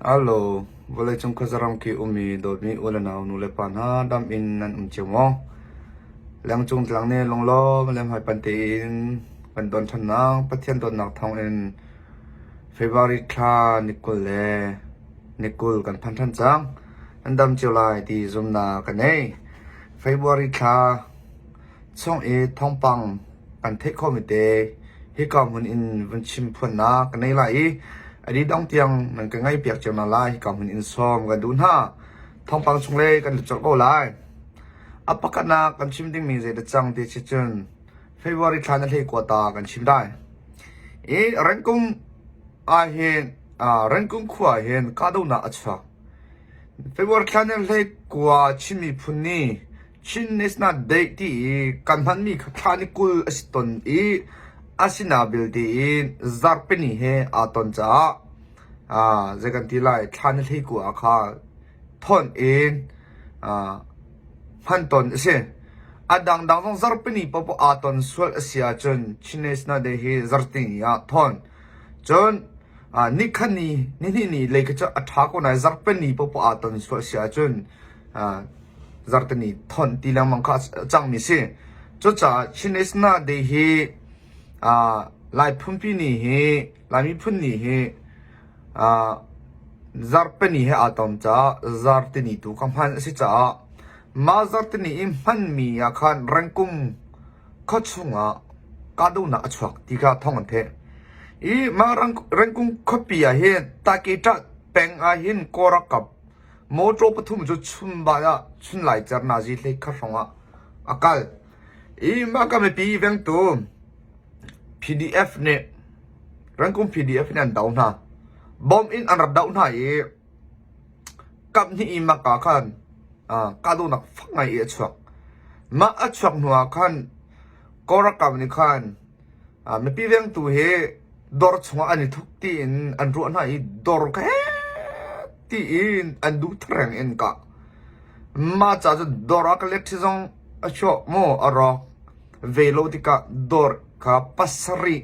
Alo, vawleicung khuazaram khi ummi dawtmi u le nau nu le pa hna dam in nan um cio maw? Lengcung tlang nih lunglawm le hmaipan tein kan don ṭhannak Pathian dawtnak thawngin February thla ni 20 le ni 20 kan phan ṭhan cang. Nan dam cio lai ti zumnak ka nei. February thla chung i thawngpang kan theih khawhmi te hika hmun in vun chim phuannak ka nei lai i a dih dong tiang nan ka ngaihpiak cio hna lai hika hmun in sawm kan duh hna. Thawngpang chung le kan lut colh ko lai. A pakhatnak kan chim dingmi zeidah cang ti si cun February thla na hlei kua ta kan chim lai. I Rengkung ah hin Rengkung khua ah hin kahdohnak a chuak. February thla na hlei kua Chin miphun nih Chin National Day ti i kan hmanmi kha thla ni 20 a si ton i a sina belte in zarhpini he aa ton caah zei kan ti lai thla ni 19 ah kha thawn in hman ton a si. A dangdang zong zarhpini paohpaoh aa ton sual a si ahcun Chin National Day hi zarhtini ah thawn. Cun nikhat ni, nihnih ni lei kha cu a ṭha ko nain zarhpini paohpaoh aa ton sual a si ahcun zarhteni thawn ti lengmang kha a cangmi si. Cucaah Chin National Day hi Lai phunpi ni hi Lai miphun ni hi zarhpini he aa ton caah zarhteni tu kha hman a si caah mah zarhteni i hmanmi ah khan rengkung khuachung ah kahdohnak a chuak ti kha thawng an theih. I mah rengkung khuapi ah hin Takeṭah peng ah hin Kawl ralkap Mawṭaw pathum cu chunbai ah chunlaicer nazi hlei khat hrawngah a kal i mah ka mipi vengtu PDF nih Rangkung PDF nih an doh hna. Bomb in an rak doh hna i kaphnih i maka khan kahdohnak fak ngai i a chuak. Mah a chuak hnu ah khan Kawl ralkap nih khan Mipi vengtu hi dawr chungah an i thuk tiin an ruah hna i dawr kha heh tiin an duh thareng in kah. Mah ca cu dawr ah ka let hi zong a chuah maw a rawk ve lo tikah dawr kha pasarih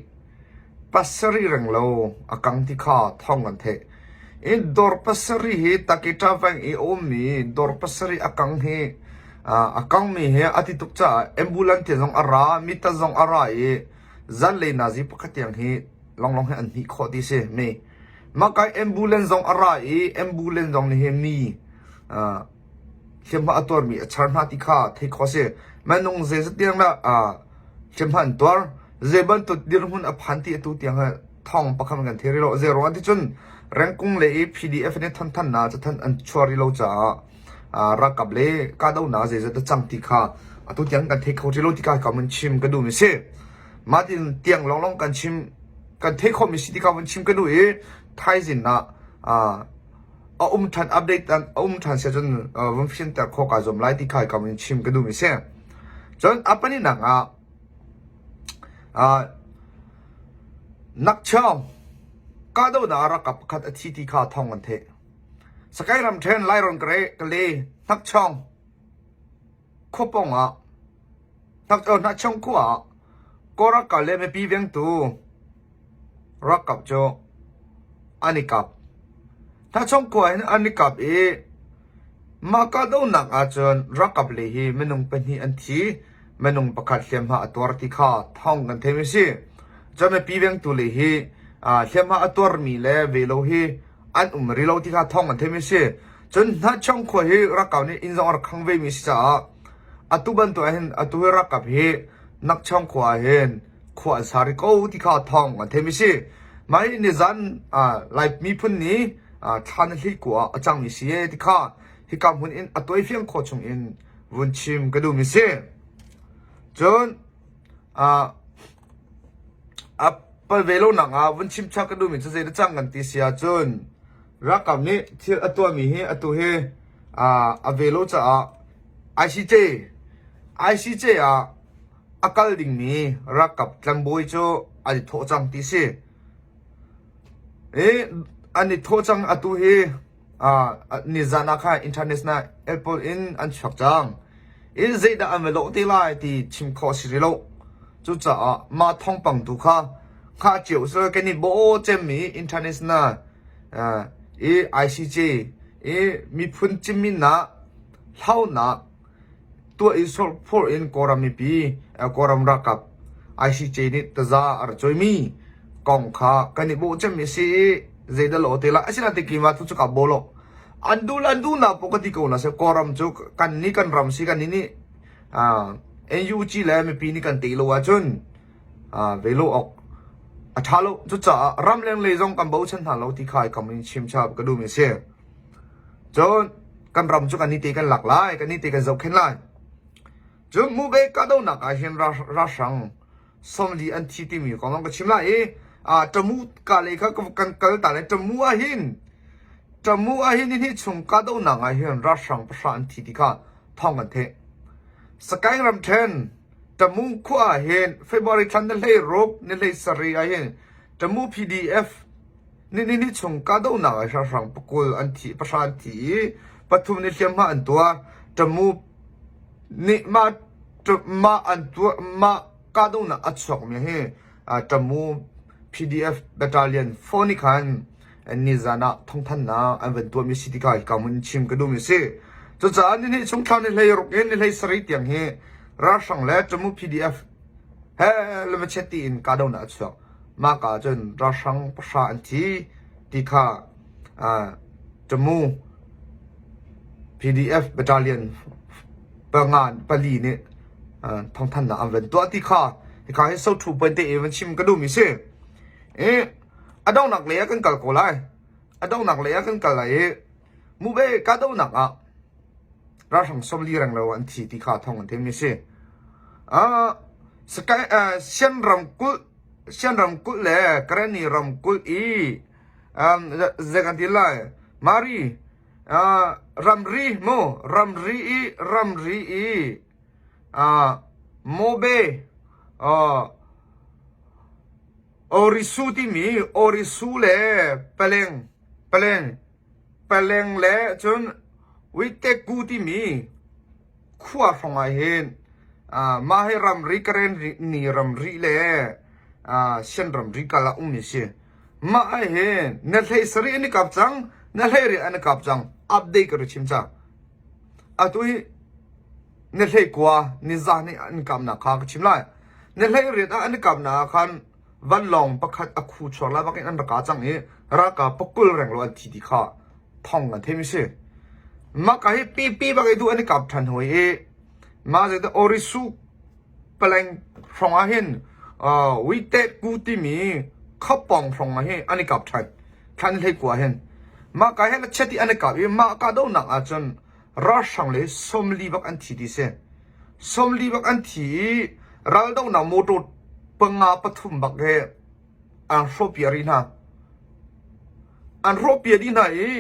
pasarih reng lo a kang ti kha thawng kan theih. I dawr pasarih hi Takita veng i a ummi dawr pasarih a kang hi A kangmi hi a ti tuk caah ambulance te zong a ra, mita zong a ra i zanlei nazi pakhat tiang hi lawnglawng hi an hnih khawh ti si. Mi mah kai ambulance zong a ra i ambulance zong nih hin mi hliamhma a tuarmi a char hna ti kha theih khawh a si. Minung zeizat tiang dah hliamhma an tuar, zei bantuk dirhmun a phan ti atu tiang hi thawng pakhat kan thei rih lo. Zei ruang ti cun rengkung le i PDF nih thanthannak cathanh an chuah rih lo caah ralkap le kahdohnak zeizat a cang ti kha atu tiang kan thei kho rih lo ti kha ka mun chim ka duhmi si. Mah tin tiang lawnglawng kan chim kan theih khawhmi si ti kha vun chim ka duh i thaizing ah a um ṭhan update a um ṭhan sia cun vun fianter khawh kaa zuam lai ti kha ka vun chim ka duhmi si. Cun a pahnihnak ah nakchawng kahdohnak ah ralkap pakhat a thi ti kha thawng kan theih. Sakai ramṭhen Lairawn Kale Hnakchawng khua pawng ah Hnakchawng khua ah Kawl ralkap le mipi vengtu ralkap cu an i kap. Hnakchawng khua hin an i kap i mah kahdohnak ahcun ralkap lei hi minung pahnih an thi, minung pakhat hliamhma a tuar ti kha thawng kan theih mi si. Cun mipi vengtu lei hi hliamhma a tuarmi le ve lo hi an um rih lo ti kha thawng an theihmi a si. Cun Hnahchawng khua hi ralkap nih inn zong a rak khang vemi a si caah atu bantuk ahhin atu hi ralkap hi Nakchawng khua ah hin khua an sa rih ko ti kha thawng an theihmi a si. Mah hi nizan Lai miphun nih thla na hli khua ah a cangmi si ee ti kha hika hmun in a tuaifiang khawh chung in vun chim ka duhmi si. Cun A pal ve lonak ah vun chimchap ka duhmi cu zeidah cang kan ti si ahcun ralkap nih thil a tuahmi hi atu hi a ve lo caah ICJ ICJ ah a kal dingmi ralkap tlangbawi cu an i thawh cang ti si. I an i thawh cang atu hi nizan ah khan international airport in an chuak cang. In zeidah an va lawh te lai ti chim khawh si rih lo. Cucaah mah thawngpang tu kha hngah cio usih kan i bawh cemmi international. I ICJ i miphun cimminak hlaunak tuah i sawhphurh in Kawlram mipi, Kawlram ralkap ICJ nih taza a rak cawimi kong kha kan i bawhcemmi a si i zeidah lo te lai. Asinain keimah tu cu kaa bawh lo. An duh le an duhnak poh ka ti ko na seh. Kawlram cu kan nih kan ram si kan nih nih NUG le mipi nih kan tei lo ahcun ve lo awk a ṭha lo. Cucaah ramleng lei zong kan bochan hna lo ti kha kam in chim chap ka duhmi a si. Cun kan ram cu kan nih te kan lak lai, kan nih te kan zohkhenh lai. Cun Mube kahdohnak ah hin ralhrang 40 an thi timi kong ka chim lai i Tamu ka lei kha kan kal ta lai. Tamu ah hin Tamu ah hin ni chung kahdohnak ah hin ralhrang pahra an thi ti kha thawng kan theih. Sagaing ramṭhen Tamu khua ah hin February thla ni 16 ni 17 ah hin Tamu PDF Ni chung kahdohnak ah ralhrang pakul an thi, pahra an thi i pathum nih hliamhma an tuar. Tamu nih mah mah an tuah mah kahdohnak a chuakmi hi Tamu PDF Battalion 4 nih khan nizan ah thawngthanhnak an van tuahmi si tikah hika hmun in chim ka duhmi a si. Cucaah nihnih chung thla ni 16 in ni 17 tiang hi ralhrang le Tamu PDF he lamachet tiin kahdohnak a chuak. Mahka ah cun ralhrang pahra an thi ti kha Tamu PDF Battalion panga pali nih thawngthanhnak an van tuah ti kha hika hi sothu point te in van chim ka duhmi si. I a donghnak lei ah kan kal ko lai. A donghnak lei ah kan kal lai i mube kahdohnak ah ralhrang 40 renglo an thi ti kha thawng an theimi si. Shan ramkulh Shan ramkulh le Karenni ramkulh i zei kan ti lai Mari ramri mu ramri i ramri i Mobe Orisu timi Orisu le Paleng Paleng Paleng le cun Witeku timi khua hrawng ah hin mah hi ramri Karen ni ramri le Shan ramri kal ah ummi si. Mah ah hin na hlei sarih an i kap cang, na hlei riat an i kap cang. Update ka rak chim cang. Atu hi na hlei kua nizan i an kapnak kha ka chim lai. Na hlei riat ah an i kapnak ah khan vanlawng pakhat a khu chuak lai bak in an rak ka cang i ralkap pakul renglo an thi ti kha thong an theimi si. Mah ka hi pipi bak i duh an i kap ṭhan hawi i mah zeidah Orisu paleng hrawng ah hin Wite ku timi khapong hrawng ah hin an i kap ṭhan. Thlan hlei kua hin. Mah ka he chiat i an i kap i mah kahdohnak ahcun ralhrang le 40 bak an thi ti si. 40 bak an thi i raldohnak motor panga pathum bak he an hrawhpiak rih hna. An hrawhpiak dih hna i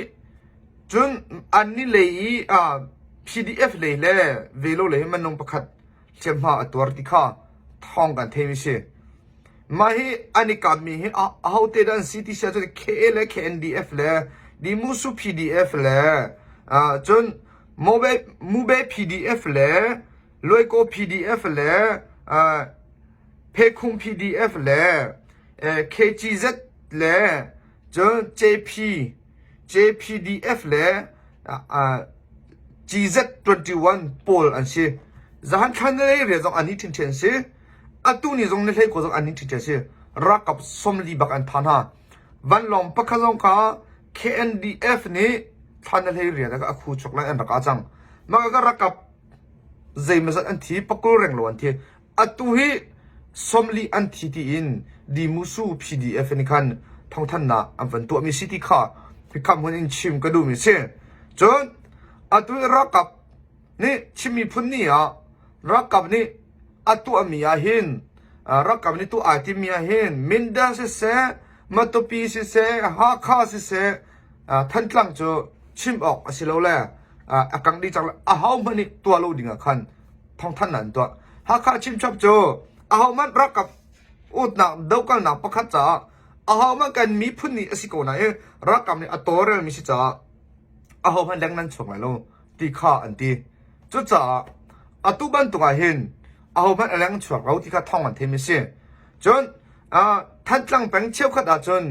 cun an ni lei i PDF lei le Velo lei hi minung pakhat hliamhma a tuar ti kha thawng kan theimi si. Mah hi an i kapmi hi ahote dah an si ti si ahcun KA le KNDF le Dimusu PDF le cun Mube PDF le Luaikaw PDF le Phekhung PDF le KGZ le cun JP JPDF le GZ21 pawl an si. Zahan thla na lei rian zong an ni ṭhiamṭhiam si. Atu ni zong ni hlei ko zong an ni ṭhiamṭhiam si. Ralkap 40 bak an phan hna. Vanlawng pakhat zong kha KNDF nih thla na hlei rian a khu chuk lai an rak ah cang. Mah ka ralkap zeimawzat an thi, pakul renglo an thi. Atu hi 40 an thi tiin Dimusu PDF nih khan thawngthanhnak an van tuahmi si ti kha hika hmun in chim ka duhmi si. Cun atu hi ralkap nih Chin miphun ni ah ralkap nih a tuahmi ah hin ralkap nih tuah ai timmi ah hin Mindat siseh, Matupi siseh, Hakha siseh, Thantlang cu chim awk a si lo le a kang dih cang le ahohmanh nih tuah lo ding ah khan thawngthanhnak an tuah. Hakha chimchap cu ahohmanh ralkap utnak dokalnak pakhat caah ahohmanh kan miphun nih a si ko nain ralkap nih a tawlrelmi si caah ahohmanh leng nan chuak lai lo ti kha an ti. Cucaah atu bantuk ah hin ahohmanh a leng chuak lo ti kha thawng an theimi a si. Cun Thantlang peng cheukhat ahcun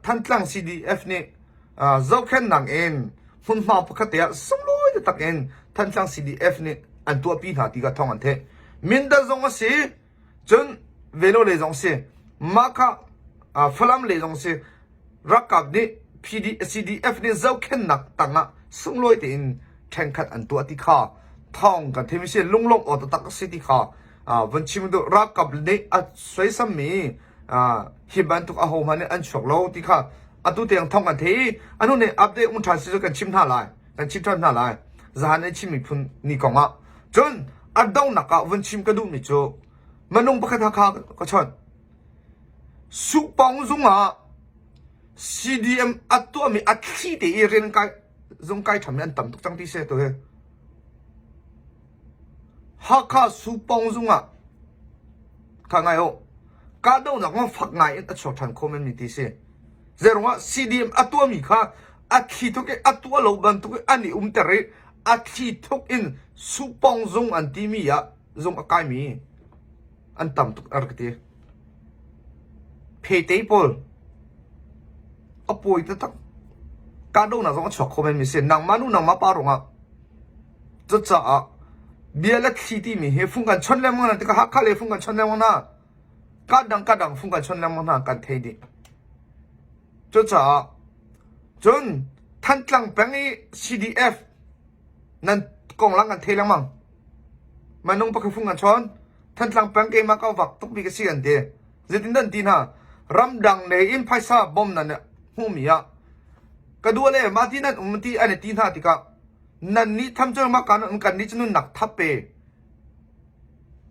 Thantlang CDF nih. Zohkhenhnak in hmunhma pakhat te ah sunglawi taktak in Thantlang CDF nih an tuahpi hna ti kha thawng an theih. Mindat zong a si, cun Velo lei zong a si, mah kha Falam lei zong a si. Ralkap nih PD, CDF nih zohkhenhnak tangah sunglawi tein ṭhenkhat an tuah ti kha thawng kan theimi si lunglawmh awk taktak a si ti kha van chim duh. Ralkap nih a soisammi hi bantuk ahohmanh nih an chuak lo ti kha atu tiang thawng kan thei i anu nih update um ṭhan si cu kan chim hna lai kan chim ṭhan hna lai zahan i chim miphun ni kong ah cun a donghnak ah vun chim ka duhmi cu minung pakhat Hakha ka chawnh Supawng zung ah CDM a tuahmi a thli te i rian kai zung kai ṭhammi an tam tuk cang ti si tu hi Hakha Supawng zung ah kha ngai u kahdohnak ngong fak ngai in a chuak ṭhan kho men mi ti si. Zeiruangah CDM a tuahmi kha a thli tuk i a tuah lo bantuk in an i umter i a thli thuk in supawng zung an timi ah zung a kaimi an tam tuk a rak ti. Phetei pawl a pawi taktak. Kahdohnak zong a chuak kho men mi si. Nangmah nu nangmah pa ruangah Cucaah bia le thli timi hi fung kan chon lengmang hna tikah Hakha le fung kan chon lengmang hna. Kadang kadang fung kan chon lengmang hna kan thei dih. Cucaah cun Thantlang peng i CDF nan konglang kan thei lengmang. Manung pakhat fung kan chon. Thantlang peng keimah ka vak tukmi ka si an ti. Zeitin dan ti hna ramdang lei in phaisa bom nan hmuhmi ah ka dua le mah ti nan um ti an i ti hna tikah Nan nih tham cu mah kan kan nih cu nunnak thap pe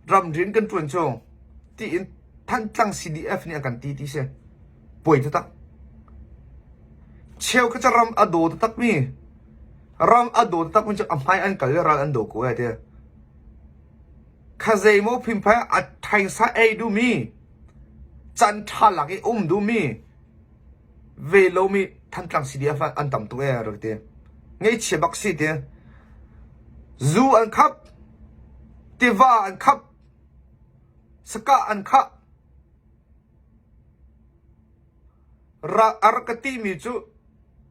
ramrian kan ṭuan cu tiin Thantlang CDF nih an kan ti ti si. Puai taktak. Cheu kha cu ram a daw taktak mi ram a daw taktak mi cu a hmai an kal i ral an do ko ai ti. Kha zei maw phimphai a thaingsa ei duhmi can ṭha lak i um duhmi ve lomi Thantlang CDF ah an tam tuk ee rak ti. Ngaihchia bak si ti. Zu an khap, tiva an khap, sakah an khah. Ra a rak ka timi cu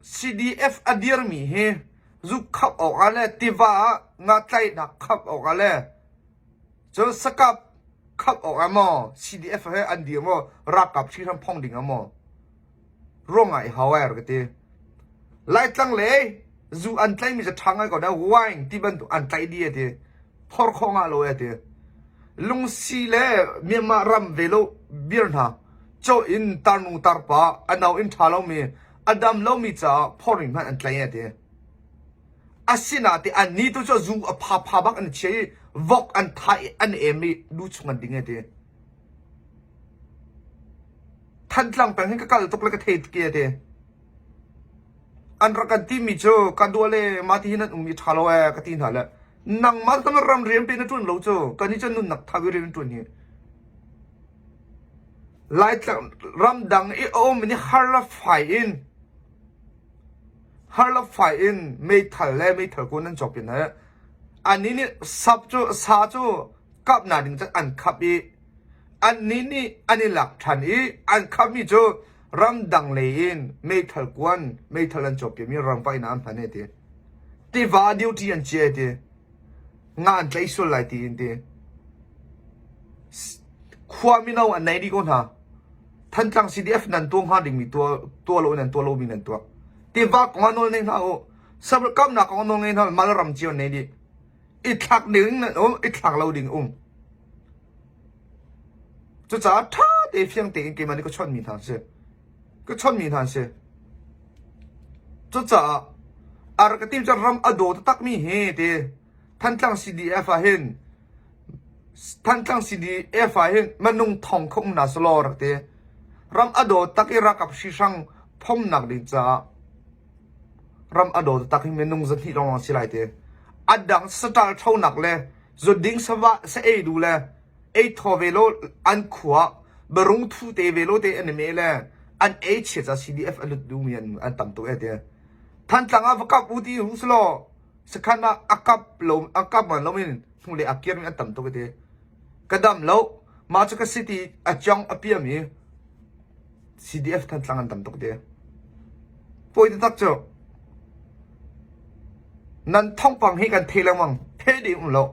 CDF a dirmi hi zu khap awk ah le tiva ah nga tlaihnak khap awk ah le Cun sakap khap awk ah maw CDF he an dir maw ralkap hrihhram phong ding ah maw ruang ah i hau ai ka ti. Laitlang le zu an tlaimi cu ṭha ngai ko na wine ti bantuk an tlaih dih a ti. Phor khawh ngah lo a ti. Lungsi le Myanmar ram ve lo beer hna caw in tarnu tarpa a no in ṭha lomi a dam lomi caah phormi hmanh an tlaih a ti. Asinain annih tu cu zu a phapha bak an chia i vok an thah i an em i lu chung an ding a ti. Thantlang peng hin ka kal tuk le ka thei tuk i a ti. An rak kan timi cu ka dua le mah ti hin an um i ṭha lo ee ka ti hna le nangmah tang ram rian pe na ṭuan lo cu kan i cu nunnak tha rian ṭuan hi. Laitlang ramdang i a um ni har la fai in Harlafai in meithal le meithal kun an cawk pin he annih nih sap cu sa cu kapnak ding cun an khap i annih nih an i lak ṭhan i an khapmi cu ramdang lei in meithal kuan meithal an cawk piakmi ramvai in an hman he ti tiva duty an cia ti nga an tlaih sual lai tiin ti khua mino an nei dih ko hna Thantlang CDF nan tuah hnga dingmi tuah tuah lo in nan tuah lomi nan tuah. Tiva kong ah nawl nei hna u. Sabr kamnak kong ah nawl ngei hna mal ram cio nei dih. I thlak ding nan um, i thlak lo ding um. Cucaah ṭha te fiang tein keimah nih ka chawnhmi hna si. Ka chawnhmi hna si. Cucaah ar ka tim cu ram a daw taktakmi hi ti Thantlang CDF ah hin Thantlang CDF ah hin minung thong kha um hna selaw rak ti. Ram a daw tak i ralkap hrihrang phomnak ding caah ram a daw tak hi minung zahnih lawng si lai ti. A dang saṭal ṭhonak le zuding sava sa ei du le ei thaw ve lo an khua barung thu te ve lo te an i me le an ei chia ca CDF a lut duhmi an, an tam tuk e ti. Thantlang ah va kap u ti hu selaw sakhan ah a kap lo a kap man lo in hnulei a kirmi an tam tuk ti. Ka dam lo mah cu ka si ti a cong a piami CDF Thantlang an tam tuk ti. Poi taktak cu. Nan thawngpang hi kan thei lengmang. Pheh ding um lo.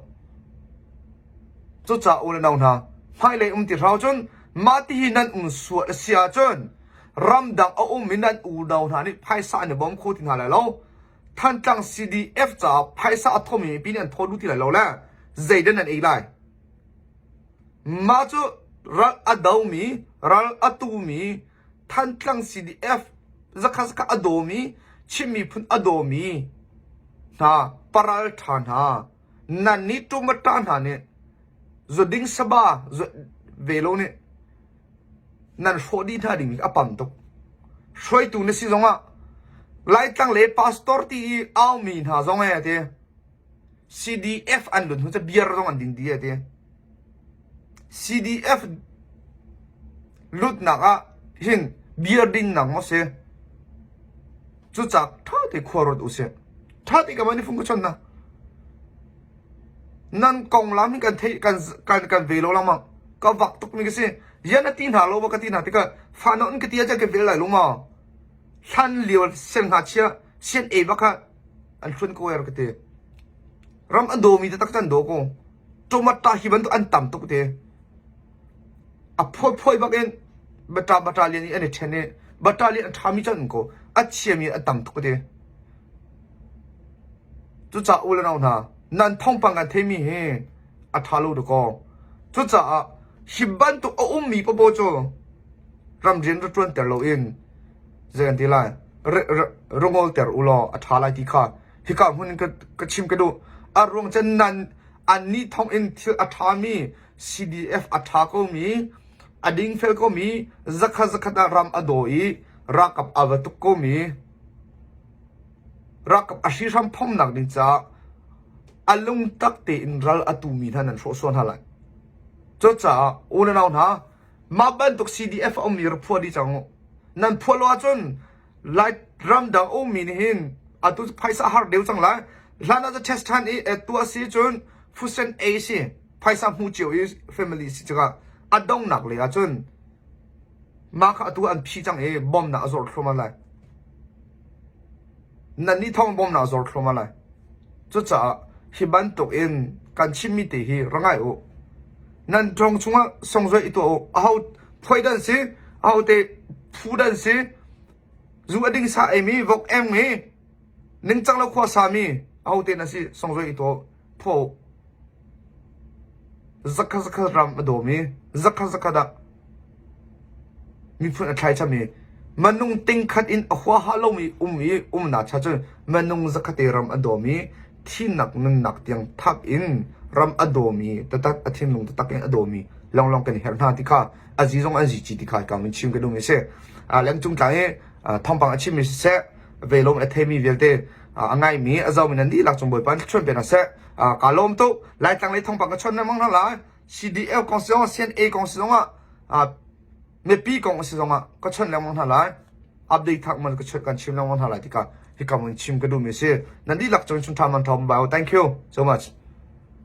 Cucaah u le nau hna, hmailei um ti hau cun mah ti hi nan um sual a si ahcun ramdang a ummi nan unau hna nih phaisa an i bawm kho ti hna lai lo. Thantlang CDF caah phaisa a thomi mipi nih an thaw duh ti lai lo le zeidah nan ei lai? Mah cu ral a domi, ral a tumi, Thantlang CDF zakhat zakhat a dawmi, Chin miphun a dawmi hna paral ṭha hna nan nih ṭumata hna nih zuading saba ve lo nih nan hrawh dih hna ding a pam tuk. Hruaitu na si zongah Laitlang le pastor ti i aumi hna zong e ti CDF an lun hnu cu beer zong an ding dih e ti CDF lutnak ah hin beer dinnak maw si cucak ṭha te khua ruat usih ṭha te ka van i fung ka chon na Nan konglam hi kan theih kan kan kan ve lo lengmang. Ka vak tuk mi ka si. Yan a ti hna lo ka ti hna tikah fa non ka ti ah ka vel lai lo ma. Hlan lio sen hna chia sian e bak kha an hlun ko er ka ti. Ram an do mi te tak an do ko. Tomato hi bantuk an tam tuk te. A phoi phoi bak in bata battalion i an i then i battalion a ṭhami chan ko a chiami an tam tuk te. Cucaah u le nau hna, nan thawngpang kan theimi hi a ṭha lo dakaw. Cucaah hi bantuk a ummi paohpaoh cu ramrian ra ṭuanter loin zei kan ti lai, ra ngolter u law a ṭha lai ti kha hika hmun in ka chim ka duh. A ruang cu nan annih thawngin thil a ṭhami CDF a ṭha komi, a dingfel komi, zakhat zakhat ah ram a daw i ralkap a va tuk komi, Ralkap a hrihhram phomnak ding caah a lungtak tein ral a tumi hna nan hrawh sual hna lai. Cucaah u le nau hna, mah bantuk CDF a ummi rak phuah dih cang u. Nan phuah lo ahcun Lai ramdang a ummi nih hin atu cu phaisa a har deuh cang lai. Hlan ah cu test ṭhan i tuah si cun fusen A si phaisa hmu cio i family si tikah a donghnak lei ahcun mah kha atu an phi cang i bawmnak a zor thluahmah lai. Nannih thawng bawmnak a zor thluahmah lai. Cucaah hi bantuk in kan chimmi te hi ra ngai u. Nan ṭawng chungah songzoi i tuah u. Aho phuai dan si, aho te phu dan si, zu a ding sa eimi, vok eng i, ningcang lo khua sami, aho te na si songzoi i tuah u. Phuah u. Zakhat zakhat ram a dawm i zakhat zakhat ah miphun a thlaicham i minung tingkhat in a huaha lomi um i umnak cha cun minung zakhat ram a dawm i thihnak nunnak tiang thap in ram a dawmi taktak a thinlung taktak in a dawmi lawnglawng kan i herh hna ti kha a zi zong an zi ci ti kha ka min chim ka duhmi a si. Lengcung tlang i thawngpang a chimmi siseh velawm a theimi vialte a ngaimi a zomi nan dihlak cung Bawipa thluachuah pe hna seh. Ka lawm tuk. Laitlang lei thawngpang ka chawnh lengmang hna lai. CDF kong si zongah CNA kong si zongah mipi kong si zongah ka chawnh lengmang hna lai. Update thak man ka chawnh kan chim lengmang hna lai tikah hika mun chim ka duhmi si. Nan dihlak cung chung tha man thawng bye. Thank you so much.